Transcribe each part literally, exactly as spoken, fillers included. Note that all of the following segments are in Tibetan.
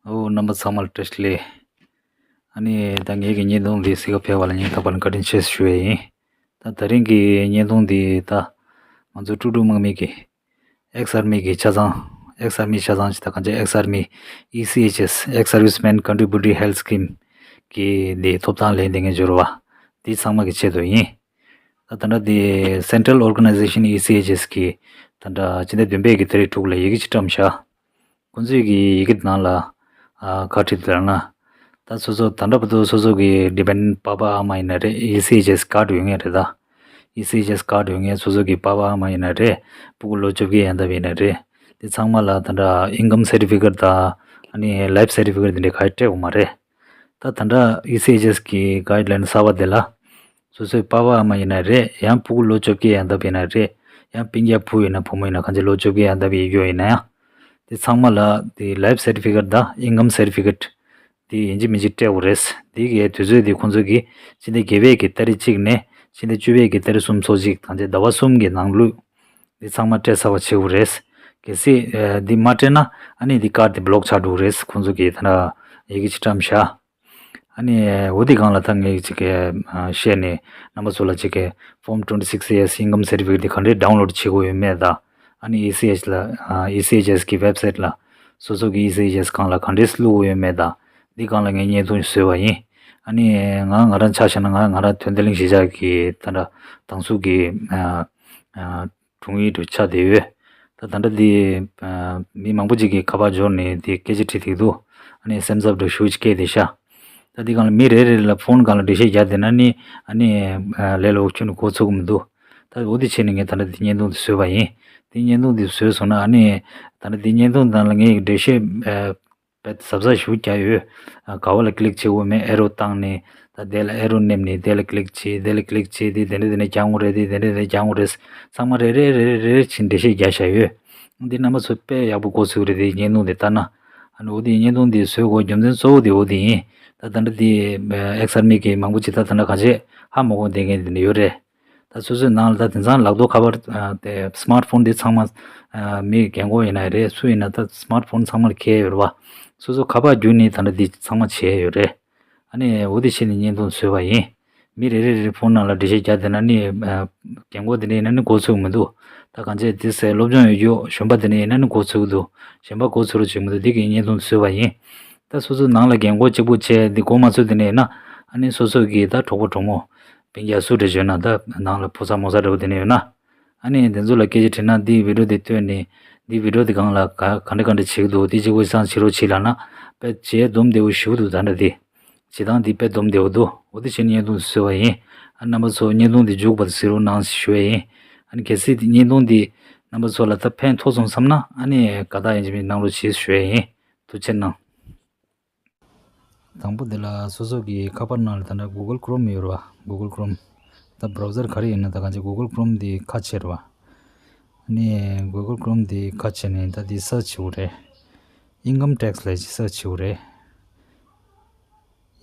ཨོ། རྣམ་པ་ཚང་མ་ལ་བཀྲ་ཤིས་བདེ་ལེགས། ཨ་ནི་ད་ངེད་ཀྱི་བརྙན་ཐུང་འདི་གཟིགས་ག་ཕེབས་པ་ལ་སྙིང་ཐག་པ་ནས་བཀའ་དྲིན་ཆེ་ཞུ་ཡས་ཡིན། ད་དེ་རིང་གི་བརྙན་ཐུང་འདི་ད་ང་ཚོ་ཀྲུག་ཀྲུག་དམག་མི་གི་ཨེགས་ཨར་མི་གི་ཆ་ཚང་། ཨེགས་ཨར་མི་ཆ་ཚང་ཅིག་ད་གང་ཅི་ཨེགས་ཨར་མི་ཨི་སི་ཨེཆ་ཨེས། Ex Servicemen Contributory Health Scheme གི་འདི་ཐོབ་ཐང་ལེན་བསྡད་མཁན་འབྱོར་བ་འདི་ཚང་མ་གི་ཆེད་དུ་ཡིན། ད་ད་ལྟ་འདི་Central Organization E C H S གི་ད་ལྟ་ཕྱི་ཟླ་བདུན་པའི་གི་ཏ་རིག་དྲུག་ལ་ཡི་གེ་ཅིག་བཀྲམ་བཞག་ཁོང་ཚོས་ཀྱི་ཡི་གེ་ནང་ལ་ཨ་ག་བྲིས་འདུག་ལབ་ན། ད་སོ་སོ་ད་ལྟ་བར་དུ་སོ་སོ་གི་dependent པ་ཕ་ཨ་མ་ཡིན་ན་རེད། ཨི་སི་ཨེཆ་ཨེས་ཀར་ཌི་ཡོད་མཁན་རེད། ད་ཨི་སི་ཨེཆ་ཨེས་ཀར་ཌི་ཡོད་མཁན་སོ་སོ་གི་པ་ཕ་ཨ་མ་ཡིན་ན་རེད། སྤུ་གུ་ལོ་བཅོ་བརྒྱད་ཡན་འདབ་ཡིན་ན་རེད། དེ་ཚང་མ་ལ་ད་ལྟ་income certificate དང་ཨ་ནི་life certificate དེ་འདྲ་ག་རེ་སྤྲད་དགོས་མ་རེད། ད་ད་ལྟ་ཨི་སི་ཨེཆ་ཨེས་གི་guideline གསར་པ་དེ་ལ། སོ་སོའི་པ་ཕ་ཨ་མ་ཡིན་ན་རེད། ཡང་སྤུ་གུ་ལོ་བཅོ་བརྒྱད་ཡན་འདབ་ཡིན་ན་རེད། ཡང་སྤུན་ཀྱག་བུ་ཡིན་ན་བུ་མོ་ཡིན་ན་གང་ཅི་ལོ་བཅོ་བརྒྱད་ཡན་འདབ་ཡིན་རྒྱུ་ཡིན་ན་ཡང་། དེ་ཚང་མ་ལ་དེ་life certificate དང་income certificate དེ་ཡིན་གཅིག་མིན་གཅིག་སྤྲད་དགོས་རེད། དེ་གའི་དུས་ཚོད་དེ་ཁོང་ཚོ་གིས་ཕྱི་ཟླ་བརྒྱད་པའི་གི་ཏ་རིག་གཅིག་ནས་ཕྱི་ཟླ་བཅུ་པའི་གི་ཏ་རིག་སུམ་ཅུ་སོ་གཅིག་གང་ཅི་ཟླ་བ་གསུམ་གི་ནང་ལོགས་འདི་ཚང་མ་སྤྲད་ཚར་བ་བྱེད་དགོས་རེད། གལ་སྲིད་ཨ་འདི་མ་སྤྲད་ན་ཨ་ནི་འདི་ཀར་ཌི་འདི་block ཆགས་འགྲོ་གི་རེད། ཁོང་ཚོ་གིས་ད་ལྟ་ཡི་གེ་ཅིག་བཀྲམ་བཞག་ཨ་ནི་འོ་འདི་སྒང་ལ་ད་ངས་ཅིག་གི་ཨ་བཤད་ནས་རྣམ་པ་ཚོ་ལ་ཅིག་གི་Form twenty six A S income certificate འདི་ག་འདྲས་download བྱེད་དགོས་ཡོད་མེད་དང་། ཨ་ནི་ཨི་སི་ཨེཆ་ལ་ཨ་ཨི་སི་ཨེཆ་ཨེས་གི་website ལ་སོ་སོ་གི་ཨི་སི་ཨེཆ་ཨེས་སྒང་ལ་ག་འདྲས་བླུག་དགོས་ཡོད་མེད་དང་འདི་སྒང་ལ་ངས་བརྙན་ཐུང་བཟོས་པ་ཡིན། ཨ་ནི་ང་ང་རང་ཆ་བཞག་ན་ང་ང་རང་དོན་ལྡན་གླིང་གཞིས་ཆགས་ཀྱི་ད་ལྟ་དང་སུ་གི་ཨ་ཨ་དྲུང་ཡིག་ཏུ་ཆགས་བསྡད་ཡོད། ད་ད་ལྟ་འདི་ཨ་མི་མང་པོ་ཅིག་གིས་ཁ་པར་འབྱོར་ནས་འདི་སྐད་ཆ་དྲིས་བསྡད་འདུག་ཨ་ནི་སེམས་འཚབ་འདྲ་ཞེ་པོ་ཅིག་སྐྱེས་བསྡད་ཤག་ད་འདི་སྒང་ལ་མི་རེ་རེ་ལ་ཕོན་སྒང་ལ་འགྲེལ་བཤད་རྒྱག་བསྡད་ན་ནི་ཨ་ནི་ཨ་ལས་སླ་པོ་ཁྱོན་ནས་གོ་ཚུགས་ཀྱི་མི་འདུག་ད་འོ་དེ་བྱས་ནས་ངས་ད་ལྟ་འདི་བརྙན་ཐུང་འདི་བཟོས་པ་ཡིན། འདི་བརྙན་ཐུང་འདི་བཟོས་སོང་ན་ཨ་ནི་ད་ལྟ་འདི་བརྙན་ཐུང་ནང་ལ་ངས་འགྲེལ་བཤད་ཨ་དཔེ་གཟབ་གཟབ་ཞེ་པོ་རྒྱག་ཡོད། ཨ་ག་བ་ལ་click བྱེད་དགོས་མེད། arrow བཏང་ནས་ད་དེ་ལ་arrow མནན་ནས་དེ་ལ་click བྱེད། དེ་ལ་click བྱེད། དེ་དེ་འདྲ་དེ་འདྲ་རྒྱག་དགོས་རེད། དེ་དེ་འདྲ་དེ་འདྲ་རྒྱག་དགོས་རེད། ཚང་མ་རེ་རེ་རེ་རེ་རེ་རེ་བྱས་འགྲེལ་བཤད་རྒྱག་བཞག་ཡོད། འདི་རྣམ་པ་ཚོ་དཔེ་ཡག་པོ་གོ་ཚུགས་རེད། དེ་བརྙན་ཐུང་དེ་ལྟ་ན། ཨ་ནི་འོ་དེ་བརྙན་ཐུང་དེ་བཟོས་དགོས་རྒྱུ་མཚན་གཙོ་བོ་དེ་འོ་དེ་ཡིན། ད་ད་འདྲ་དེ་ཨེགས་ཨར་མི་གི་མང་པོ་ཅིག་ད་ད་འདྲ་ག་བྱེད་ཧ་མ་གོ་བསྡད་མཁན་དེ་འདྲ་ཡོད་རེད། ད་སོ་སོའི་ནང་ལ་ད་དེང་སང་ལག་ཐོག་ཁ་པར་ཨ་དེ་སི་མར་ཕོན་དེ་ཚང་མ་ཨ་མི་རྒན་གོག་ཡིན་ན་རེད། སུ་ཡིན་ན་ད་སི་མར་ཕོན་ཚང་མ་ལ་འཁྱེར་ཡོད་རེད་བ། སོ་སོ་ཁ་པར་བརྒྱུད་ནས་ད་ལྟ་འདི་ཚང་མ་བྱས་ཡོད་རེད། ཨ་ནི་འོ་དེ་བྱས་ནས་བརྙན་ཐུང་བཟོས་པ་ཡིན། མི་རེ་རེ་རེ་ཕོན་ནང་ལ་འགྲེལ་བཤད་རྒྱག་བསྡད་ན་ནི་ཨ་རྒན་གོག་དེ་འདྲ་ཡིན་ན་ནི་གོ་ཚུགས་མི་འདུག་ད་གང་བྱས་དེ་སློབ་སྦྱོང་ཡོད་རྒྱུ་གཞོན་པ་དེ་འདྲ་ཡིན་ན་ནི་གོ་ཚུགས་འདུག་གཞན་པ་གོ་ཚུགས་རོགས་བྱེད་མི་འདུག་འདི་གི་བརྙན་ཐུང་བཟོས་པ་ཡིན། ད་སོ་སོའི་ནང་ལ་རྒན་གོག་གཅིག་པུ་བྱས་འདི་གོ་མ་ཚུགས་དེ་འདྲ་ཡིན་ན་ཨ་ནི་སོ་སོ་གི་ད་གྲོགས་པོ་གྲོགས་མོ་སྤུན་ཀྱག་སུ་འདྲ་བྱོན་ན་ད་ནང་ལ་ཕོ་གསར་མོ་གསར་འདྲ་བོ་དེ་འདྲ་ཡོད་ན། ཨ་ནི་དེ་ཚོ་ལ་སྐད་ཆ་དྲིས་ན་འདི་བི་ཌི་ཡོ་འདི་བཏོན་ནས་འདི་བི་ཌི་ཡོ་འདི་སྒང་ལ་ག་ག་འདྲ་ག་འདྲ་བྱེད་ཀྱི་འདུག་འདི་གཅིག་པུ་བཟང་བྱེད་རོགས་བྱེད་ལབ་ན་དཔེ་བྱེད་སྡོམ་བདེ་བོ་ཞེ་པོ་འདུག་ད་འདྲ་འདི་བྱེད་སྟངས་འདི་དཔེ་སྡོམ་བདེ་བོ་འདུག་འོ་དེ་བྱས་ནས་བརྙན་ཐུང་འདི་བཟོས་པ་ཡིན། ཨ་རྣམ་པ་ཚོ་བརྙན་ཐུང་འདི་མཇུག་བར་གཟིགས་རོགས་གནང་ཞེས་ཞུ་ཡས་ཡིན། ཨ་ནི་གལ་སྲིད་འདི་བརྙན་ཐུང་འདི་རྣམ་པ་ཚོ་ལ་ད་ཕན་ཐོགས་སོང་བསམ་ན་ཨ་ནི་དགའ་རྟགས་ཡིན་གཅིག་མིན་གནང་རོགས་བྱེད་ཞུ་ཡས་ཡིན། ཐུགས་རྗེ་གནང་། དང་པོ་དེ་ལ་སོ་སོ་གི་ཁ་པར་ནང་ལ་ད་ལྟ་Google Chrome ཡོད་རེད་བ། Google Chrome ད་བྷ་རའུ་ཛར་ག་རེ་ཡིན་ན་ད་གང་ཅི་Google Chrome དེ་ཁ་ཕྱེ་རེད་བ། ཨ་ནི་Google Chrome དེ་ཁ་ཕྱེ་ནས་ད་དེ་search བྱེད་དགོས་རེད། Income tax ལབ་ཅིག་search བྱེད་དགོས་རེད།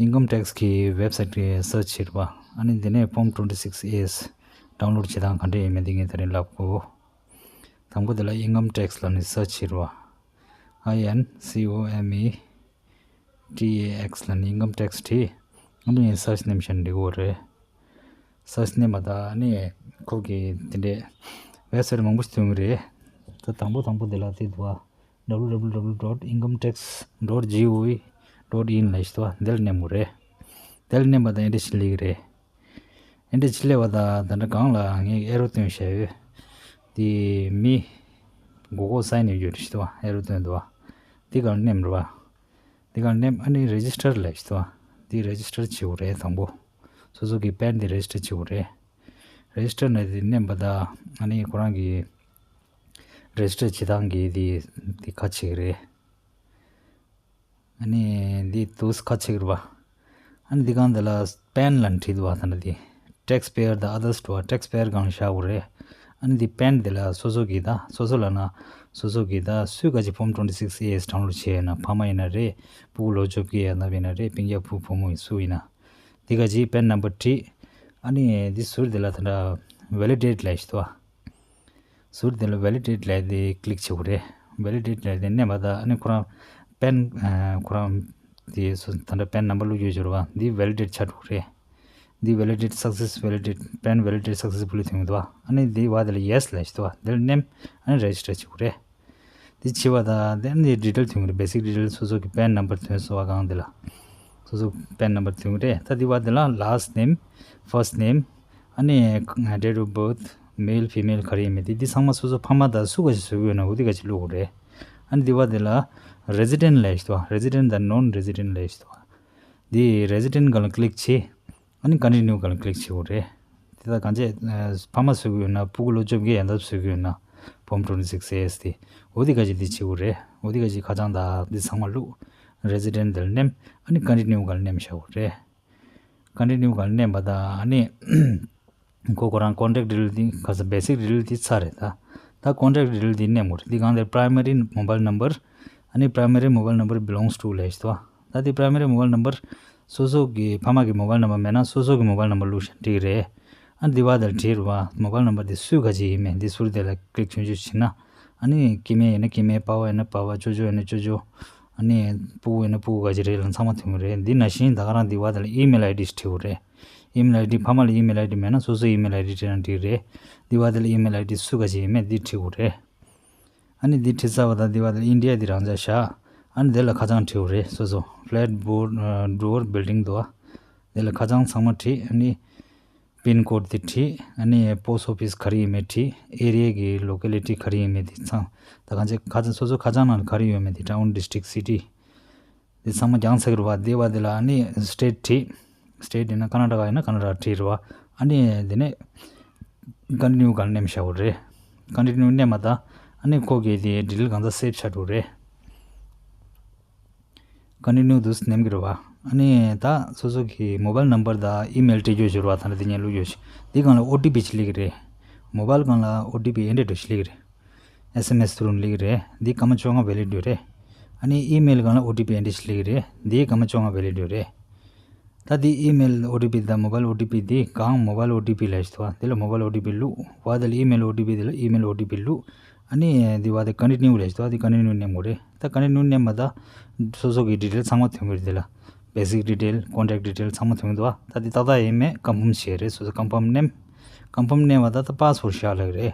Income tax གི་website གི་search བྱེད་རེད་བ། ཨ་ནི་དེ་ནས་Form twenty six A S download བྱེད་སྟངས་ག་འདྲ་ཡིན་མིན་དེ་ངས་དེ་རིང་ལབ་གོ། དང་པོ་དེ་ལ་Income tax ལབ་ནས་search བྱེད་རེད་བ། I N C O M E T A X ལབ་ནས་Income tax བྲིས། ཨ་ནི་search མནན་བཞག་ན་འགྲིག་གི་རེད། search མནན་པ་དང་ཨ་ནི་ཁོ་གི་དེ་འདྲས་website མང་པོ་ཞིག་ཐོན་གི་རེད། ད་དང་པོ་དང་པོ་དེ་ལ་དེ་འདུག་བ། W W W dot income tax dot G O V dot in ལབ་ཞིག་འདུག་བ། འདི་ལ་མནན་དགོས་རེད། འདི་ལ་མནན་པ་དང་ཨེ་འདྲས་ཞིག་སླེབས་གི་རེད། ཨེ་འདྲས་ཅིག་སླེབས་པ་དང་ད་ལྟ་སྒང་ལ་ངས་ཨེ་རོ་བཏོན་བཞག་ཡོད། དེ་མི་མགོ་སྐོར་sign in ཡོད་རེད་ཞིག་འདུག་བ། ཨེ་རོ་བཏོན་འདུག་བ། དེ་སྒང་མནན་རེད་བ། དེ་སྒང་མནན་ཨ་ནི་register ལབ་ཞིག་འདུག་བ། དེ་register བྱེད་དགོས་རེད་དང་པོ། སོ་སོ་གི་པན་དེ་register བྱེད་དགོས་རེད། register ནས་དེ་མནན་པ་དང་ཨ་ནི་ཁོ་རང་གི་register བྱེད་སྟངས་ཀྱི་དེ་དེ་ཁ་ཕྱེ་གི་རེད། ཨ་ནི་འདི་དུས་ཁ་ཕྱེ་གི་རེད་བ། ཨ་ནི་འདི་སྒང་འདི་ལ་པན་ལབ་བྲིས་འདུག་བ། ད་ནི་འདི་taxpayer དང་others འདུག་བ། taxpayer སྒང་བཞག་དགོས་རེད། ཨ་ནི་འདི་པན་འདི་ལ་སོ་སོ་གི་ད་སོ་སོ་ལབ་ན་སོ་སོ་གི་ད་སུས་ག་ཅིག་Form twenty six A S download བྱས་ཡོད་ན་ཕ་མ་ཡིན་ན་རེད། སྤུ་གུ་ལོ་བཅོ་བརྒྱད་ཡན་འདབ་ཡིན་ན་རེད། སྤུན་ཀྱག་བུ་བུ་མོ་ཡིན་སུ་ཡིན་ན། འདི་ག་ཅིག་པན་ནམ་བར་བྲིས། ཨ་ནི་འདི་ཟུར་འདི་ལ་ད་ལྟ་validate ལབ་ཞིག་འདུག་བ། ཟུར་དེ་ལ་validate ལབ་དེ་click བྱེད་དགོས་རེད། validate ལབ་དེ་མནན་པ་དང་ཨ་ནི་ཁོ་རང་ པན་ཁོ་རང་དེ་སོ་ད་ལྟ་པན་ནམ་བར་བླུགས་ཡོད་ཅོར་བ་འདི་ཝེ་ལི་ཌེཊ་ཆགས་འགྲོ་རེད། འདི་ཝེ་ལི་ཌེཊ་སག་སེས་ཝེ་ལི་ཌེཊ་པན་ཝེ་ལི་ཌེཊ་སག་སེས་ཕུལ་ལི་ཐོན་གི་འདུག་བ། ཨ་ནི་འདི་བ་དེ་ལ་ཡེ་སི་ལབ་ཞིག་འདུག་བ། འདི་ལ་ནེམ་ཨ་ནི་རེ་ཇི་སི་ཊར་བྱེད་དགོས་རེད། འདི་བྱེད་པ་དང་དེ་ནི་ཌི་ཊེལ་ཐོན་གི་རེད། བེ་སིག་ཌི་ཊེལ་སོ་སོ་གི་པན་ནམ་བར་ཐོན་སོ་བ་གང་དེ་ལ། སོ་སོ་པན་ནམ་བར་ཐོན་གི་རེད། ད་འདི་བ་དེ་ལ་ལཱ་སི་ཊི་ནེམ་ཕར་སི་ཊི་ནེམ་ཨ་ནི་ཌེ་ཊི་ཨོཕ་བར་ཐི་མེལ་ཕི་མེལ་ག་རེ་ཡིན་མིན་དེ་འདི་ཚང་མ་སོ་སོ་ཕ་མ་དང་སུ་ག་ཞིག་བཟོ་གི་ཡོད་ན་འོ་དེ་ག་ཞིག་བླུགས་དགོས་རེད། ཨ་ནི་འདི་བ་དེ་ལ་རེ་ཛི་ཌེན་ཊི་ལབ་ཞིག་འདུག་བ། རེ་ཛི་ཌེན་ཊི་དང་ནོན་རེ་ཛི་ཌེན་ཊི་ལབ་ཞིག་འདུག་བ། འདི་རེ་ཛི་ཌེན་ཊི་སྒང་ལ་ཀི་ལིག་བྱེད། ཨ་ནི་ཀོན་ཊི་ནིའུ་སྒང་ལ་ཀི་ལིག་བྱེད་དགོས་རེད། དེ་དག་གང་བྱས་ཕ་མ་བཟོ་གི་ཡོད་ན་སྤུ་གུ་ལོ་བཅོ་བརྒྱད་ཡན་འདབ་བཟོ་གི་ཡོད་ན་ཕོམ་ཊུ་ཝེན་ཊི་སིག་སི་ཨེ་ཨེས་དེ་འོ་དེ་ག་ཞིག་འདི་བྱེད་དགོས་རེད། འོ་དེ་ག་ཞིག་ཁ་བྱང་དང་འདི་ཚང་མ་བླུགས། རེ་ཛི་ཌེན་ཊི་དེ་ལ་ནེམ་ཨ་ནི་ཀོན་ཊི་ནིའུ་སྒང་ལ་ནེམ་བཞག་དགོས་རེད། ཀོན་ཊི་ནིའུ་སྒང་ལ་ནེམ་པ་དང་ཨ་ནི་ཁོ་ཁོ་རང་ཀོན་ཊེག་ཌི་ཊེལ་འདི་ག་ས་བེ་སིག་ཌི་ཊེལ་འདི་ཚར་རེད་ད། ད་ཀོན་ཊེག་ཌི་ཊེལ་འདི་ནེམ་དགོས་རེད། འདི་གང་དེ་པ་རའི་མ་རི་མོ་བཱའིལ་ནམ་བར་ཨ་ནི་པ་རའི་མ་རི་མོ་བཱའིལ་ནམ་བར་བྷི་ལོང་སི་ཊུ་ལབ་ཞིག་འདུག་བ། ད་འདི་པ་རའི་མ་རི་མོ་བཱའིལ་ནམ་བར་སོ་སོ་གི་ཕ་མ་གི་མོ་བཱའིལ་ནམ་བར་མེད་ན་སོ་སོ་གི་མོ་བཱའིལ་ནམ་བར་བླུགས་ཤིང་འགྲིག་རེད། ཨ་འདི་བ་དེར་བྲིས་རུ་བ་མོ་བཱའིལ་ནམ་བར་འདི་སུ་ག་ཅིག་ཡིན་མིན་འདི་ཟུར་དེ་ལ་ཀི་ལིག་ཆུང་ཆུང་བྱས་ན་ཨ་ནི་སྐྱེ་དམན་ཡིན་ན་སྐྱེ་དམན་པ་ཕ་ཡིན་ན་པ་ཕ་ཅོ་ཅོ་ཡིན་ན་ཅོ་ཅོ་ཨ་ནི་སྤུ་གུ་ཡིན་ན་སྤུ་གུ་ག་ཅིག་རེད་ལ་ཚང་མ་ཐོན་གི་རེད། འདི་ནང་བཞིན་ད་ག་རང་འདི་བ་དེ་ལ་ཨི་མེལ་ཨའི་ཌི་ཞིག་བྲིས་དགོས་རེད། ཨི་མེལ་ཨའི་ཌི་ཕ་མ་ལ་ཨི་མེལ་ཨའི་ཌི་མེད་ན་སོ་སོའི་ཨི་མེལ་ཨའི་ཌི་བྲིས་ན་འགྲིག་རེད། འདི་བ་དེ་ལ་ཨི་མེལ་ཨའི་ཌི་སུ་ག་ཅིག་ཡིན་མིན་འདི་བྲིས་དགོས་རེད། ཨ་ནི་འདི་བྲིས་ཚར་བ་དང་འདི་བ་དེ་ལ་ཨིན་ཌི་ཡ་འདི་རང་འཇགས་བཞག་ཨ་ནི་འདི་ལ་ཁ་བྱང་བྲིས་དགོས་རེད། སོ་སོ་ཕི་ལེཊ་བོར་ཌོར་བིལ་ཌིང་འདུག་བ། འདི་ལ་ཁ་བྱང་ཚང་མ་བྲིས། ཨ་ནི་པིན་ཀོཌ་འདི་བྲིས། ཨ་ནི་པོ་སི་ཊི་ཨོ་ཕི་སི་ག་རེ་ཡིན་མིན་བྲིས། ཨེ་རི་ཡ་གི་ལོ་ཀེ་ལི་ཊི་ག་རེ་ཡིན་མིན་འདི་ཚང་ད་གང་ཅི་ཁ་བྱང་སོ་སོ་ཁ་བྱང་ནང་ག་རེ་ཡོད་མེད་འདི་ཊའུན་ཌིས་ཊི་རིཀ་སི་ཊི་འདི་ཚང་མ་རྒྱང་ཚད་རུ་བ། འདི་བ་འདི་ལ་ཨ་ནི་སི་ཊེཊ་བྲིས། སི་ཊེཊ་ཡིན་ན་ཀར་ནཱ་ཊ་ཀ་ཡིན་ན་ཀར་ནཱ་ཊ་ཀ་བྲིས་རུ་བ། ཨ་ནི་འདི་ནས་ཀོན་ཊི་ནིའུ་སྒང་ནེམ་བཞག་དགོས་རེད། ཀོན་ཊི་ནིའུ་ནེམ་མ་ད་ཨ་ནི་ཁོ་གི་དེ་ཌི་ཊེལ་གང་ཚ་སེབ་ཆགས་འགྲོ་རེད། ཀོན་ཊི་ནིའུ་འདུག་སེ་ནེམ་གི་རེད་བ། ཨ་ནི་ད་སོ་སོ་གི་མོ་བཱའིལ་ནམ་བར་དང་ཨི་མེལ་སྤྲད་རྒྱུ་ཞུ་རུ་བ། ད་ནི་དེ་ཉན་ལུགས་ཡོད་ཤི་འདི་སྒང་ལ་ཨོ་ཊི་པི་ཅིག་སླེབས་ཀྱི་རེད། མོ་བཱའིལ་སྒང་ལ་ཨོ་ཊི་པི་ཨེ་འདྲས་འགྲོ་ཞིག་སླེབས་ཀྱི་རེད། ཨེས་ཨེམ་ཨེས་ཐུ་རུ་སླེབས་ཀྱི་རེད། འདི་སྐར་མ་བཅོ་ལྔ་ཝེ་ལིཌ་ཡོད་རེད། ཨ་ནི་ཨི་མེལ་སྒང་ལ་ཨོ་ཊི་པི་ཨེ་འདྲས་ཞིག་སླེབས་ཀྱི་རེད། འདི་སྐར་མ་བཅོ་ལྔ་ཝེ་ལིཌ་ཡོད་རེད། ད་འདི་ཨི་མེལ་ཨོ་ཊི་པི་དང་མོ་བཱའིལ་ཨོ་ཊི་པི་འདི་གང་མོ་བཱའིལ་ཨོ་ཊི་པི་ལབ་ཞིག་འདུག་བ། འདི་ལ་མོ་བཱའིལ་ཨོ་ཊི་པི་བླུགས། བ་དེ་ལ་ཨི་མེལ་ཨོ་ཊི་པི་དེ་ལ་ཨི་མེལ་ཨོ་ཊི་པི་བླུགས། ཨ་ནི་འདི་བ་དེ་ཀོན་ཊི་ནིའུ་ལབ་ཞིག་འདུག་བ། འདི་ཀོན་ཊི་ནིའུ་ནེམ་དགོས་རེད། ད་ཀོན་ཊི་ནིའུ་ནེམ་མ་ད་སོ་སོ་གི་ཌི་ཊེལ་ཚང་མ་ཐོན་གྱི་རེད། འདི་ལ་བེ་སིག་ཌི་ཊེལ་ཀོན་ཊེག་ཌི་ཊེལ་ཚང་མ་ཐོན་གྱི་འདུག་བ། ད་འདི་ཏག་ཏག་ཡིན་མེད་ཀོན་ཕོམ་བྱས་རེད། སོ་སོ་ཀོན་ཕོམ་ནེམ། ཀོན་ཕོམ་ནེམ་བ་ད་ད་པ་སི་ཝར་ཌི་བཞག་ལབ་ཀྱི་རེད།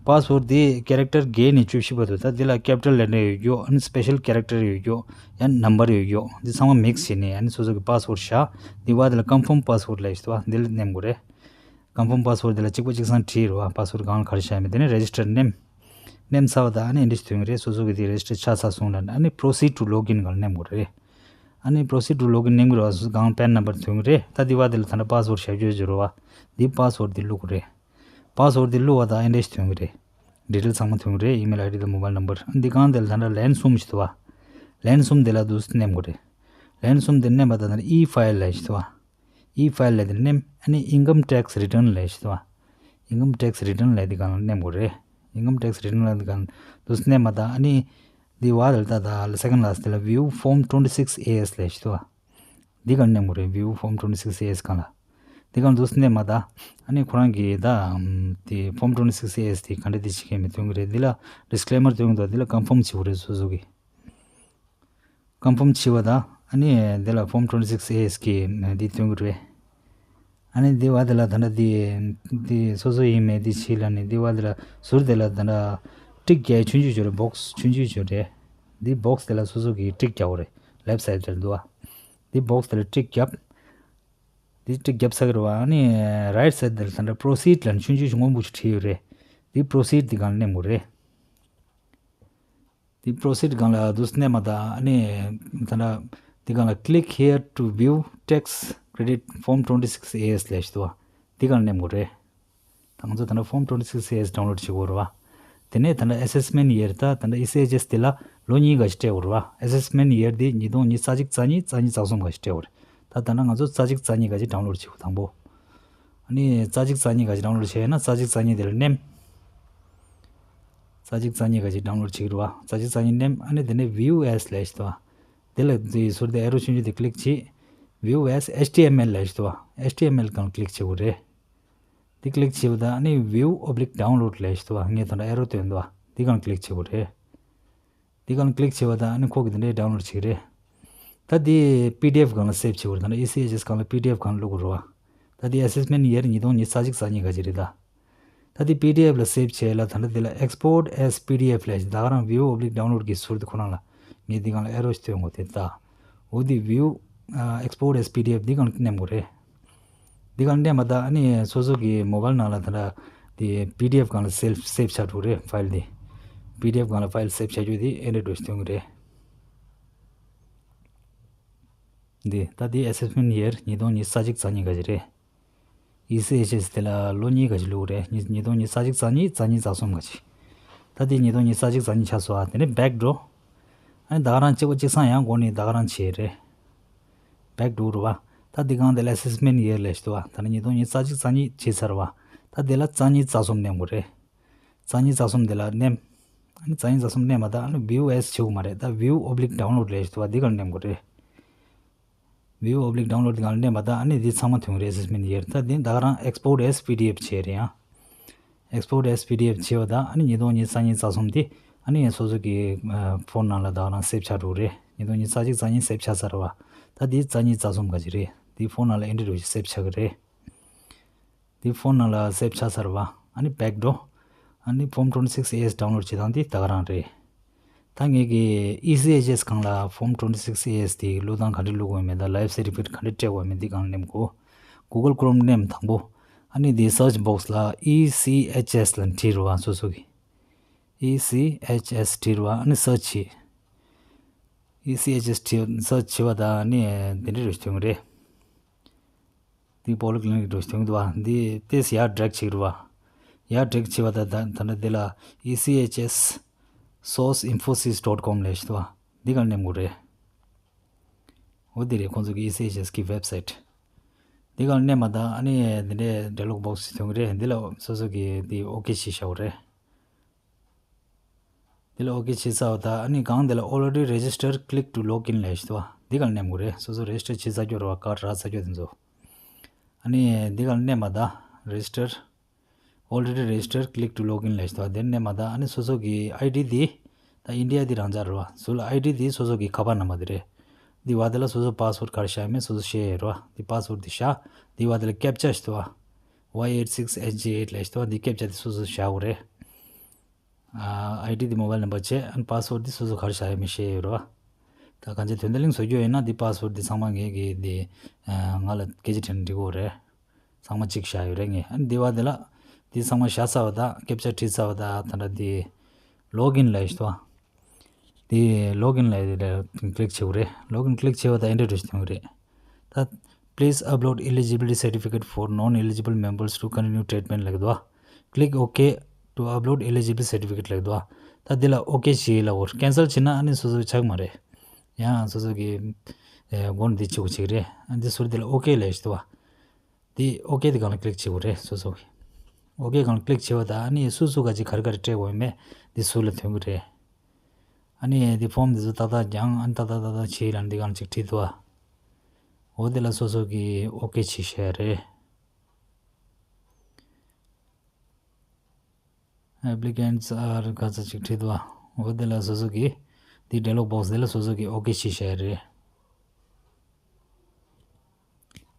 པ་སི་ཝར་ཌི་འདི་ཀེ་རེག་ཊར་བརྒྱད་ནས་བཅུ་བཞི་བར་དུ། ད་འདི་ལ་ཀེ་པི་ཊལ་ལེ་ཊར་ཡོད་རྒྱུ། ཨ་ནི་སི་པེ་ཤལ་ཀེ་རེག་ཊར་ཡོད་རྒྱུ། ཡང་ནམ་བར་ཡོད་རྒྱུ། འདི་ཚང་མ་མིག་སི་བྱས་ནས་ཨ་ནི་སོ་སོ་གི་པ་སི་ཝར་ཌི་བཞག་འདི་བ་དེ་ལ་ཀོན་ཕོམ་པ་སི་ཝར་ཌི་ལབ་ཞིག་འདུག་བ། འདི་ལ་ནེམ་དགོས་རེད། ཀོན་ཕོམ་པ་སི་ཝར་ཌི་འདི་ལ་གཅིག་པ་གཅིག་སང་བྲིས་རེད་བ། པ་སི་ཝར་ཌི་གང་ལ་ག་རེ་བཞག་མེད། དེ་ནས་རེ་ཇི་སི་ཊར་ནེམ། ནེམ་ཚར་བ་དང་ཨ་ནི་འདི་ཐོན་གྱི་རེད། སོ་སོ་གི་དེ་རེ་ཇི་སི་ཊར་ཆགས་ཚར་སོང་ལ་ཨ་ནི་པོ་རོ་སིཌ་ཊུ་ལོག་ཨིན་སྒང་ལ་ནེམ་དགོས་རེད། ཨ་ནི་པོ་རོ་སིཌ་ཊུ་ལོག་ཨིན་ནེམ་གྱི་རེད་བ། སོ་སོ་གང་པན་ནམ་བར་ཐོན་གྱི་རེད། ད་འདི་བ་དེ་ལ་ད་ལྟ་པ་སི་ཝར་ཌི་བཞག་རྒྱུ་ཡོད་ཀྱི་རེད་བ། འདི་པ་སི་ཝར་ཌི་འདི་བླུག་དགོས་རེད། པ་སི་ཝར་ཌི་འདི་བླུག་པ་དང་ཨེ་འདྲས་ཐོན་གྱི་རེད། ཌི་ཊེལ་ཚང་མ་ཐོན་གྱི་རེད། ཨི་མེལ་ཨའི་ཌི་དང་མོ་བཱའིལ་ནམ་བར། འདི་གང་དེ་ལ་ད་ལྟ་ལན་གསུམ་ཞིག་འདུག་བ། ལན་གསུམ་དེ་ལ་འདུག་སེ་ནེམ་དགོས་རེད། ལན་གསུམ་དེ་ནེམ་པ་དང་ད་ལྟ་ཨི་ཕའིལ་ལབ་ཞིག་འདུག་བ། ཨི་ཕའིལ་ལབ་དེ་ནེམ། ཨ་ནི་ཨིན་ཀམ་ཊེག་སི་རི་ཊརན་ལབ་ཞིག་འདུག་བ། ཨིན་ཀམ་ཊེག་སི་རི་ཊརན་ལབ་དེ་གང་ལ་ནེམ་དགོས་རེད། ཨིན་ཀམ་ཊེག་སི་རི་ཊརན་ལབ་དེ་གང་འདུག་སེ་ནེམ་པ་དང་ཨ་ནི་འདི་བ་དེ་ལ་ད་ད་སེ་ཀེན་ཌི་ལ་སི་ཊི་དེ་ལ་ཝིའུ་ཕོམ་ཊུ་ཝེན་ཊི་སིག་སི་ཨེ་ཨེས་ལབ་ཞིག་འདུག་བ། འདི་གང་ནེམ་དགོས་རེད། ཝིའུ་ཕོམ་ཊུ་ཝེན་ཊི་སིག་སི་ཨེ་ཨེས་གང་ལ། འདི་གང་འདུག་སེ་ནེམ་པ་དང་ཨ་ནི་ཁོ་རང་གི་ད་ཨམ་དེ་ཕོམ་ཊུ་ཝེན་ཊི་སིག་སི་ཨེ་ཨེས་དེ་ག་འདྲ་དེ་བྱེད་མཁན་མི་ཐོན་གྱི་རེད། འདི་ལ་ཌིས་ཀི་ལེ་མར་ཐོན་གྱི་འདུག་འདི་ལ་ཀོན་ཕོམ་བྱེད་དགོས་རེད། སོ་སོ་གི་ཀོན་ཕོམ་བྱེད་པ་དང་ཨ་ནི་འདི་ལ་ཕོམ་ཊུ་ཝེན་ཊི་སིག་སི་ཨེ་ཨེས་གི་འདི་ཐོན་གྱི་རེད། ཨ་ནི་འདི་བ་དེ་ལ་ད་ལྟ་འདི་འདི་སོ་སོ་ཡིན་མེད་འདི་བྱེད་ལ་ནི་འདི་བ་དེ་ལ་ཟུར་དེ་ལ་ད་ལྟ་ཊིག་རྒྱག་ཆུང་ཆུང་ཅིག་ཡོད་རེད། བོག་སི་ཆུང་ཆུང་ཅིག་ཡོད་རེད། འདི་བོག་སི་དེ་ལ་སོ་སོ་གི་ཊིག་རྒྱག་དགོས་རེད། ལེབ་སའིཌ་དེ་ལ་འདུག་བ། འདི་བོག་སི་དེ་ལ་ཊིག་རྒྱབ། འདི་ཊིག་རྒྱབ་ཚར་གི་རེད་བ། ཨ་ནི་རའིཊ་སའིཌ་དེ་ལ་ད་ལྟ་པོ་རོ་སིཌ་ལབ་ནས་ཆུང་ཆུང་ཞིག་སྔོན་པོ་ཞིག་བྲིས་ཡོད་རེད། འདི་པོ་རོ་སིཌ་འདི་སྒང་ལ་ནེམ་དགོས་རེད། འདི་པོ་རོ་སིཌ་སྒང་ལ་འདུག་སེ་ནེམ་པ་དང་ཨ་ནི་ད་ལྟ་འདི་སྒང་ལ་click here to view tax credit form twenty six A S ལབ་ཞིག་འདུག་བ། འདི་སྒང་ལ་ནེམ་དགོས་རེད། ད་ང་ཚོ་ད་ལྟ་ཕོམ་ཊུ་ཝེན་ཊི་སིག་སི་ཨེ་ཨེས་ཌའུན་ལོཌ་བྱེད་དགོས་རེད་བ། དེ་ནས་ད་ལྟ་ཨེ་སེ་སི་མེན་ཊི་ཡར་ད་ད་ལྟ་ཨི་སི་ཨེཆ་ཨེས་དེ་ལ་ལོ་གཉིས་ག་ཞིག་སྤྲད་དགོས་རེད་བ། ཨེ་སེ་སི་མེན་ཊི་ཡར་དེ་ཉིས་སྟོང་ཉི་ཤུ་རྩ་གཅིག་རྩ་གཉིས་རྩ་གཉིས་རྩ་གསུམ་ག་ཞིག་སྤྲད་དགོས་རེད། ད་ད་ལྟ་ང་ཚོ་རྩ་གཅིག་རྩ་གཉིས་ག་ཞིག་ཌའུན་ལོཌ་བྱེད་དགོས་དང་པོ། ཨ་ནི་རྩ་གཅིག་རྩ་གཉིས་ག་ཞིག་ཌའུན་ལོཌ་བྱས་ན་རྩ་གཅིག་རྩ་གཉིས་དེ་ལ་ནེམ། རྩ་གཅིག་རྩ་གཉིས་ག་ཞིག་ཌའུན་ལོཌ་བྱེད་ཀྱི་རེད་བ། རྩ་གཅིག་རྩ་གཉིས་ནེམ། ཨ་ནི་དེ་ནས་view as ལབ་ཞིག་འདུག་བ། དེ་ལ་དེ་ཟུར་དེ་ཨེ་རོ་ཆུང་ཆུང་དེ་click བྱེད། View as H T M L ལབ་ཞིག་འདུག་བ། ཨེཆ་ཊི་ཨེམ་ཨེལ་སྒང་click བྱེད་དགོས་རེད། དེ་click བྱས་པ་དང་ཨ་ནི་view oblique download ལབ་ཞིག་འདུག་བ། ངས་ད་ལྟ་ཨེ་རོ་སྟོན་འདུག་བ། དེ་སྒང་click བྱེད་དགོས་རེད། འདི་སྒང་ལ་ཀི་ལིག་བྱས་པ་དང་ཨ་ནི་ཁོ་གི་འདི་འདྲའི་ཌའུན་ལོཌ་བྱེད་ཀྱི་རེད། ད་འདི་པི་ཌི་ཨེཕ་སྒང་ལ་སེབ་བྱེད་དགོས་རེད། ད་ནི་ཨི་སི་ཨེཆ་ཨེས་སྒང་ལ་པི་ཌི་ཨེཕ་སྒང་ལ་བླུག་དགོས་རེད་བ། ད་འདི་ཨེ་སེ་སི་མེན་ཊི་ཡར་ཉིས་སྟོང་ཉི་ཤུ་རྩ་གཅིག་རྩ་གཉིས་ག་ཅིག་རེད་ད། ད་འདི་པི་ཌི་ཨེཕ་ལ་སེབ་བྱས་ལ་ད་ལྟ་འདི་ལ་ཨེགས་པོར་ཊི་ཨེ་སི་པི་ཌི་ཨེཕ་ལས་ད་ག་རང་ཝིའུ་ཨོབ་ལིག་ཌའུན་ལོཌ་གི་ཟུར་དེ་ཁོ་རང་ལ་ངས་འདི་སྒང་ལ་ཨེ་རོ་ཞིག་སྟོན་དགོས་དེ་ད། འོ་འདི་ཝིའུ་ཨེགས་པོར་ཊི་ཨེ་སི་པི་ཌི་ཨེཕ་འདི་སྒང་ལ་མནན་དགོས་རེད། འདི་སྒང་ལ་མནན་པ་ད་ཨ་ནི་སོ་སོ་གི་མོ་བྷལ་ནང་ལ་ད་ལྟ་འདི་པི་ཌི་ཨེཕ་སྒང་ལ་སེབ་སེབ་ཆགས་འགྲོ་རེད་ཕའིལ་འདི། པི་ཌི་ཨེཕ་སྒང་ལ་ཕའིལ་སེབ་བྱ་རྒྱུ་འདི་ཨེ་འདྲ་འགྲོ་ཞིག་སྟོན་གི་རེད། འདི་ད་འདི་ཨེ་སེ་སི་མེན་ཊི་ཡར་ཉིས་སྟོང་ཉི་ཤུ་རྩ་གཅིག་རྩ་གཉིས་ག་ཅིག་རེད། ཨི་སི་ཨེཆ་ཨེས་དེ་ལ་ལོ་གཉིས་ག་ཅིག་བླུགས་རེད། ཉིས་ཉིས་སྟོང་ཉི་ཤུ་རྩ་གཅིག་རྩ་གཉིས་རྩ་གཉིས་རྩ་གསུམ་ག་ཅིག་ད་འདི་ཉིས་སྟོང་ཉི་ཤུ་རྩ་གཅིག་རྩ་གཉིས་ཆགས་སོང་ཨ། དེ་ནས་བེག་འགྲོ། ཨ་ནི་ད་ག་རང་གཅིག་པ་གཅིག་སང་ཡང་འགོ་ནས་ད་ག་རང་བྱས་རེད། བེག་འགྲོ་རུ་བ། ད་འདི་སྒང་དེ་ལ་ཨེ་སེ་སི་མེན་ཊི་ཡར་ལས་ཞིག་འདུག་བ། ད་ནི་ཉིས་སྟོང་ཉི་ཤུ་རྩ་གཅིག་རྩ་གཉིས་བྱས་ཚར་བ། ད་དེ་ལ་རྩ་གཉིས་རྩ་གསུམ་མནན་དགོས་རེད། རྩ་གཉིས་རྩ་གསུམ་དེ་ལ་མནན། ཨ་ནི་རྩ་གཉིས་རྩ་གསུམ་མནན་མ་ད་ཨ་ནི་ཝིའུ་ཨེ་སི་བྱེད་དགོས་མ་རེད། ད་ཝིའུ་ཨོབ་ལིག་ཌའུན་ལོཌ་ལས་ཞིག་འདུག་བ། འདི་སྒང་མནན་དགོས་རེད། ཝིའུ་ཨོབ་ལིག་ཌའུན་ལོཌ་སྒང་མནན་པ་ད་ཨ་ནི་འདི་ཚང་མ་ཐོན་རེད། ཨེ་སེ་སི་མེན་ཊི་ཡར་ད་འདི་ད་ག་རང་ཨེགས་པོར་ཊི་ཨེ་སི་པི་ཌི་ཨེཕ་བྱས་རེད་ཡང་། ཨེགས་པོར་ཊི་ཨེ་སི་པི་ཌི་ཨེཕ་བྱས་པ་ད་ཨ་ནི་ཉིས་སྟོང་ཉི་ཤུ་རྩ་གཉིས་རྩ་གསུམ་འདི་ཨ་ནི་སོ་སོ་གི་ཕོན་ནང་ལ་ད་ག་རང་སེབ་ཆགས་འགྲོ་རེད། ཉིས་སྟོང་ཉི་ཤུ་རྩ་གཅིག་རྩ་གཉིས་སེབ་ཆགས་ཚར་བ། ད་འདི་རྩ་གཉིས་རྩ་གསུམ་ག་ཅིག་རེད། འདི་ཕོན་ནང་ལ་ཨེ་འདྲ་འགྲོ་ཞིག་སེབ་ཆགས་གི་རེད། འདི་ཕོན་ནང་ལ་སེབ་ཆགས་ཚར་བ། ཨ་ནི་བེག་འགྲོ། ཨ་ནི་ཕོམ་ཊུ་ཝེན་ཊི་སིགས་ཨེ་ཨེས་ཌའུན་ལོཌ་བྱེད་སྟངས་འདི་ད་ག་རང་རེད། ད་ངེད་ཀྱི་ཨི་སི་ཨེཆ་ཨེས་སྒང་ལ་ཕོམ་ཊུ་ཝེན་ཊི་སིགས་ཨེ་ཨེས་དེ་བླུག་སྟངས་ག་འདྲ་བླུག་དགོས་མེད་ད་ལའིཕ་སར་ཊི་ཕི་ཀེཊ་ག་འདྲ་སྤྲད་དགོས་མེད་འདི་སྒང་མནན་དགོས། གུ་གལ་ཁོ་རོམ་མནན་དང་པོ། ཨ་ནི་འདི་སར་ཆི་བོག་སི་ལ་ཨི་སི་ཨེཆ་ཨེས་ལ་བྲིས་རུ་བ་སོ་སོ་གི། ཨི་སི་ཨེཆ་ཨེས་བྲིས་རུ་བ་ཨ་ནི་སར་ཆི་བྱེད། ཨི་སི་ཨེཆ་ཨེས་བྲིས་སར་ཆི་བྱེད་པ་ད་ཨ་ནི་འདི་འདྲ་རུ་ཐོན་གི་རེད། འདི་པོ་ལི་ཀི་ལི་ནིག་འགྲོ་ཞིག་ཐོན་འདུག་བ། འདི་ཏེས་ཡར་ཌི་རེག་བྱེད་རུ་བ། ཡར་ཌི་རེག་བྱེད་པ་ད་ད་ད་ལྟ་འདི་ལ་ཨི་སི་ཨེཆ་ཨེས་སོ་སི་ཨིན་ཕོ་སིས་ཌོཊ་ཀོམ་ལས་ཞིག་འདུག་བ། འདི་གར་མནན་དགོས་རེད། འོ་འདི་རེད་ཁོང་ཚོ་གི་ཨི་སི་ཨེཆ་ཨེས་གི་ཝེབ་སའིཊ། འདི་གར་མནན་མ་ད་ཨ་ནི་འདི་འདྲའི་ཌའི་ལོག་བོག་སི་ཞིག་ཐོན་གི་རེད། འདི་ལ་སོ་སོ་གི་འདི་ཨོ་ཀེ་བྱེད་བྱའོ་རེད། འདི་ལ་ཨོ་ཀེ་བྱེད་ཚར་བ་ད་ཨ་ནི་སྒང་འདི་ལ་already register, click to log in ལས་ཞིག་འདུག་བ། འདི་གར་མནན་དགོས་རེད། སོ་སོ་རེ་ཇི་སི་ཊར་བྱེད་ཚར་རྒྱུ་རེད་བ། ཀཱཌ་རག་ཚར་རྒྱུ་དེ་ཚོ། ཨ་ནི་འདི་གར་མནན་མ་ད་register, already register, click to log in ལས་ཞིག་འདུག་བ། འདིར་མནན་མ་ད་ཨ་ནི་སོ་སོ་གི་ཨའི་ཌི་འདི་ད་ཨིན་ཌི་ཡ་འདི་རང་འཇགས་རེད་བ། ཟུར་ལ་ཨའི་ཌི་འདི་སོ་སོ་གི་ཁ་པར་ནམ་བར་འདི་རེད། འདི་བ་འདི་ལ་སོ་སོ་པ་སི་ཝར་ཌི་ག་རེ་བཞག་ཡོད་མེད་སོ་སོ་ཤེས་ཡོད་རེད་བ། འདི་པ་སི་ཝར་ཌི་འདི་བཞག་འདི་བ་འདི་ལ་ཀེབ་ཆ་ཞིག་འདུག་བ། ཝའི་ཨེཊ་སིགས་ཨེཆ་ཇི་ཨེཊ་ལས་ཞིག་འདུག་བ། འདི་ཀེབ་ཆ་འདི་སོ་སོ་བཞག་དགོས་རེད། ཨ་ཨའི་ཌི་འདི་མོ་བྷལ་ནམ་བར་བྱས། ཨ་ནི་པ་སི་ཝར་ཌི་འདི་སོ་སོ་ག་རེ་བཞག་ཡོད་མེད་ཤེས་ཡོད་རེད་བ། ད་གང་ཅི་དོན་དེ་གླེང་བཟོ་རྒྱུ་ཡིན་ན་འདི་པ་སི་ཝར་ཌི་འདི་ཚང་མ་ངེད་ཀྱི་འདི་ཨ་ང་ལ་སྐད་ཆ་དྲིས་ན་འགྲིག་གི་རེད། ཚང་མ་གཅིག་བཞག་ཡོད་རེད་ངས། ཨ་ནི་འདི་བ་འདི་ལ་འདི་ཚང་མ་བཞག་ཚར་བ་ད་ཀེབ་ཆ་བྲིས་ཚར་བ་ད་ད་ལྟ་འདི་ལོག་ཨིན་ལས་ཞིག་འདུག་བ། དེ་ལོག་ཨིན་ལ་ཡི་ལ་ཀི་ལིག་བྱེད་དགོས་རེད། ལོག་ཨིན་ཀི་ལིག་བྱས་པ་དང་ཨེ་འདྲ་འདྲ་ཞིག་ཐོན་གྱི་རེད། ད་please upload eligibility certificate for non-eligible members to continue treatment ལབ་ཀྱི་འདུག་བ། Click OK to upload eligibility certificate ལབ་ཀྱི་འདུག་བ། ད་འདི་ལ་ཨོ་ཀེ་བྱེད་ལབ་དགོས། ཀེན་སལ་བྱེད་ན་ཨ་ནི་སོ་སོ་ཆགས་མ་རེད། ཡང་སོ་སོ་གི་ཨེ་མགོ་ནས་འདི་བྱེད་དགོས་བྱེད་ཀྱི་རེད། ཨ་འདི་ཟུར་འདི་ལ་ཨོ་ཀེ་ལབ་ཀྱི་འདུག་བ། དེ་ཨོ་ཀེ་དེ་སྒང་ལ་ཀི་ལིག་བྱེད་དགོས་རེད་སོ་སོ་གི། ཨོ་ཀེ་སྒང་ལ་ཀི་ལིག་བྱས་པ་དང་ཨ་ནི་སུ་སུ་ག་ཅིག་ག་རེ་ག་རེ་སྤྲད་དགོས་ཡོད་མེད་འདི་ཟུར་ལ་ཐོན་གྱི་རེད། ཨ་ནི་འདི་ཕོམ་འདི་ཚོ་ཏག་ཏག་རྒྱང་ཨ་ནི་ཏག་ཏག་ཏག་ཏག་བྱེད་ལ་འདི་སྒང་ལ་ཅིག་བྲིས་འདུག་ཨ། འོ་དེ་ལ་སོ་སོ་གི་ཨོ་ཀེ་བྱེད་བཤད་རེད། Applicants are ག་ཚོད་ཅིག་བྲིས་འདུག་ཨ། འོ་དེ་ལ་སོ་སོ་གི་འདི་ཌའི་ལོག་བོག་སི་དེ་ལ་སོ་སོ་གི་ཨོ་ཀེ་བྱེད་བཤད་རེད།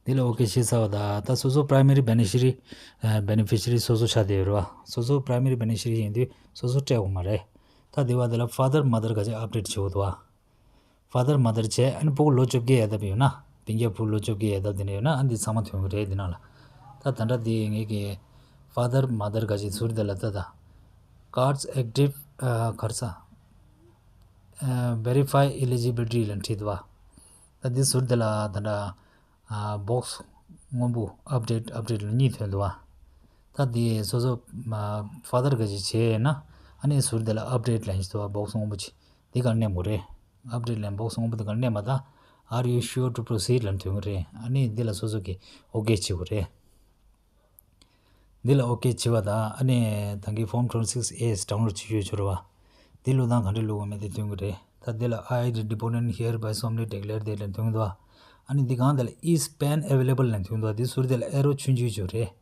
འདི་ལ་ཨོ་ཀེ་བྱས་ཚར་བ་དང་ད་སོ་སོ་པ་རའི་མ་རི་བེ་ནི་ཕི་ཤི་རི་བེ་ནི་ཕི་ཤི་རི་སོ་སོ་ཆགས་བསྡད་ཡོད་རེད་བ། སོ་སོ་པ་རའི་མ་རི་བེ་ནི་ཕི་ཤི་རི་ཡིན་དུས་སོ་སོ་སྤྲད་དགོས་མ་རེད། ད་འདི་བ་འདི་ལ་ཕ་དར་མ་དར་ག་ཅིག་ཨབ་ཌེཊ་བྱེད་དགོས་འདུག་བ། ཕ་དར་མ་དར་བྱས་ཨ་ནི་སྤུ་གུ་ལོ་བཅོ་བརྒྱད་ཡས་ལྡབ་ཡོད་ན་སྤུན་ཀྱག་སྤུ་གུ་ལོ་བཅོ་བརྒྱད་ཡས་ལྡབ་དེ་འདྲ་ཡོད་ན་ཨ་འདི་ཚང་མ་ཐོན་གི་རེད་འདི་ནང་ལ། ད་ད་ལྟ་འདི་ངེད་ཀྱི་ཕ་དར་མ་དར་ག་ཅིག་ཟུར་འདི་ལ་ད་ད་cards active གར་ས་verify eligibility ལ་བྲིས་འདུག་བ། ད་འདི་ཟུར་འདི་ལ་ད་ད། ཨ་བོག་སི་སྔོན་པོ་ཨབ་ཌེཊ་ཨབ་ཌེཊ་ལ་གཉིས་ཐོན་འདུག་བ། ད་དེ་སོ་སོ་ཕ་དར་ག་ཅིག་བྱས་ན་ཨ་ནི་ཟུར་དེ་ལ་ཨབ་ཌེཊ་ལབ་ཀྱི་འདུག་བ། བོག་སི་སྔོན་པོ་ཅིག་དེ་གར་མནན་དགོས་རེད། ཨབ་ཌེཊ་ལབ་བོག་སི་སྔོན་པོ་དེ་གར་མནན་པ་ད་Are you sure to proceed ལབ་ཐོན་གི་རེད། ཨ་ནི་འདི་ལ་སོ་སོ་གི་ཨོ་ཀེ་བྱེད་དགོས་རེད། འདི་ལ་ཨོ་ཀེ་བྱས་པ་དང་ཨ་ནི་ད་གིན་ཕོམ་ཊུ་ཝེན་ཊི་སིགས་ཨེ་ཌའུན་ལོཌ་བྱེད་ཆོག་ཆོག་རེད་བ། འདི་བླུག་སྟངས་ག་འདྲ་བླུག་དགོས་མེད་དེ་སྟོན་གི་རེད། ད་འདི་ལ་I, the deponent, hereby solemnly declare that ལབ་སྟོན་གི་འདུག་བ། ཨ་ནི་འདི་སྒང་འདི་ལ་Is pen available ལབ་སྟོན་གི་འདུག་བ། འདི་ཟུར་འདི་ལ་ཨེ་རོ་ཆུང་ཆུང་ཅིག་ཡོད་རེད།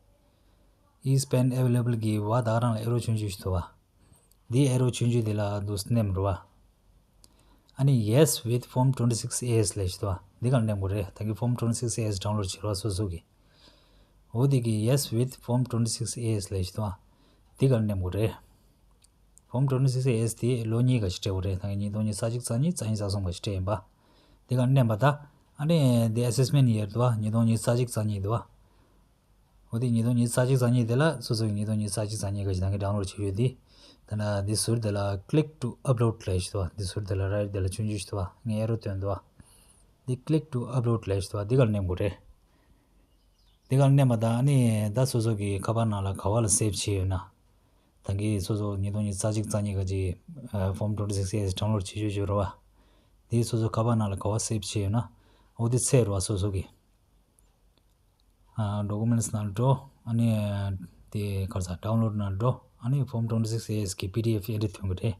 Is pen available གི་བ་ད་ག་རང་ལ་ཨེ་རོ་ཆུང་ཆུང་ཞིག་འདུག་བ། འདི་ཨེ་རོ་ཆུང་ཆུང་འདི་ལ་འདུག་མནན་རུ་བ། ཨ་ནི་Yes with Form twenty six A S ལབ་ཞིག་འདུག་བ། འདི་གར་མནན་དགོས་རེད། ད་གིན་Form twenty six A S download བྱེད་རོགས་སོ་སོ་གི། འོ་དེ་གི་Yes with Form twenty six A S ལབ་ཞིག་འདུག་བ། འདི་གར་མནན་དགོས་རེད། Form twenty six A S དེ་ལོ་གཉིས་ག་ཞིག་སྤྲད་དགོས་རེད། ད་གིན་ཉིས་སྟོང་ཉི་ཤུ་རྩ་གཅིག་རྩ་གཉིས་རྩ་གཉིས་རྩ་གསུམ་ག་ཞིག་སྤྲད་ཡིན་པ། འདི་གར་མནན་པ་ད། ཨ་ནི་འདི་assessment year འདུག་བ། ཉིས་སྟོང་ཉི་ཤུ་རྩ་གཅིག་རྩ་གཉིས་འདུག་བ། འོ་དེ་ཉིས་སྟོང་ཉི་ཤུ་རྩ་གཅིག་རྩ་གཉིས་དེ་ལ་སོ་སོ་གི་ཉིས་སྟོང་ཉི་ཤུ་རྩ་གཅིག་རྩ་གཉིས་ག་ཞིག་ད་གིན་download བྱེད་ཡོད་དེ། ད་ན་འདི་ཟུར་དེ་ལ་click to upload ལབ་ཞིག་འདུག་བ། འདི་ཟུར་དེ་ལ་right དེ་ལ་ཆུང་ཆུང་ཞིག་འདུག་བ། ངས་arrow སྟོན་འདུག་བ། འདི་click to upload ལབ་ཞིག་འདུག་བ། འདི་གར་མནན་དགོས་རེད། འདི་གར་མནན་པ་དང་ཨ་ནི་ད་སོ་སོ་གི་ཁ་པར་ནང་ལ་ག་བ་ལ་save བྱས་ཡོད་ན། ད་གིན་སོ་སོ་ཉིས་སྟོང་ཉི་ཤུ་རྩ་གཅིག་རྩ་གཉིས་ག་ཅིག་Form twenty six A S download བྱེད་ཆོག་ཆོག་རེད་བ། འདི་སོ་སོ་ཁ་པར་ནང་ལ་ག་བ་save བྱས་ཡོད་ན། འོ་དེ་འཚོལ་རོགས་སོ་སོ་གི། ཨ་documents ནང་འགྲོ། ཨ་ནི་དེ་ག་རེ་ཟ་download ནང་འགྲོ། ཨ་ནི་Form twenty six A S གི་P D F edit ཐོན་གི་རེད།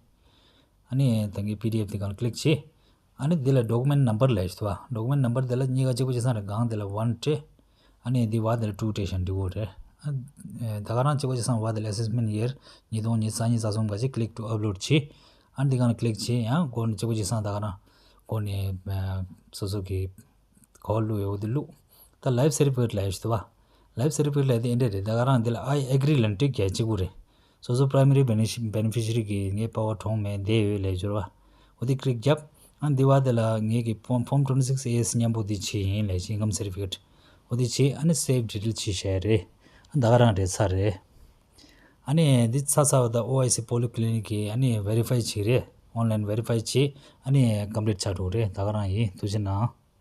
ཨ་ནི་ད་གིན་P D F དེ་གང་click བྱེད། ཨ་ནི་འདི་ལ་document number ལབ་ཞིག་འདུག་བ། document number དེ་ལ་གཉིས་ཀ་གཅིག་པ་གཅིག་སང་རེ་གང་དེ་ལ་one སྤྲད། ཨ་ནི་འདི་བ་དེ་ལ་two སྤྲད་ཤག་འགྲིག་གོ་རེད། ཨ་ད་ག་རང་གཅིག་པ་གཅིག་སང་བ་དེ་ལ་assessment year ཉིས་སྟོང་ཉི་ཤུ་རྩ་གཉིས་རྩ་གསུམ་ག་ཅིག་click to upload བྱེད། ཨ་ནི་འདི་གང་click བྱེད། ཡང་སྒོ་ནས་གཅིག་པ་གཅིག་སང་ད་ག་རང་སྒོ་ནས་ཨ་སོ་སོ་གི་ག་བ་བླུགས་ཡོད་དེ་བླུགས། ད་life certificate ལབ་ཡོད་ཞིག་འདུག་བ། life certificate ལབ་དེ་ཨེ་འདྲ་རེད། ད་ག་རང་འདི་ལ་I agree ལབ་ན་ཊིག་རྒྱག་གཅིག་པུ་རེད། སོ་སོ་primary benefici- beneficiary གི་ངའི་པ་ཕ་གྲོངས་མེད་བསྡད་ཡོད་ལབ་སྦྱོར་བ། འོ་དེ་click རྒྱབ། ཨ་འདི་བ་དེ་ལ་ངེད་ཀྱི་Form Form twenty six A S མཉམ་པོ་འདི་བྱས་ཡིན་ལབ་ཅིག income certificate འོ་དེ་བྱས། ཨ་ནི་save detail བྱས་བཞག་རེད། ཨ་ད་ག་རང་རེད་ཚར་རེད། ཨ་ནི་འདི་ཚར་ཚར་བ་ད་O I C polyclinic གི་ཨ་ནི་verify བྱས་རེད། online verify བྱས། ཨ་ནི་complete ཆགས་འགྲོ་རེད། ད་ག་རང་ཡིན། ཐུགས་རྗེ་གནང་།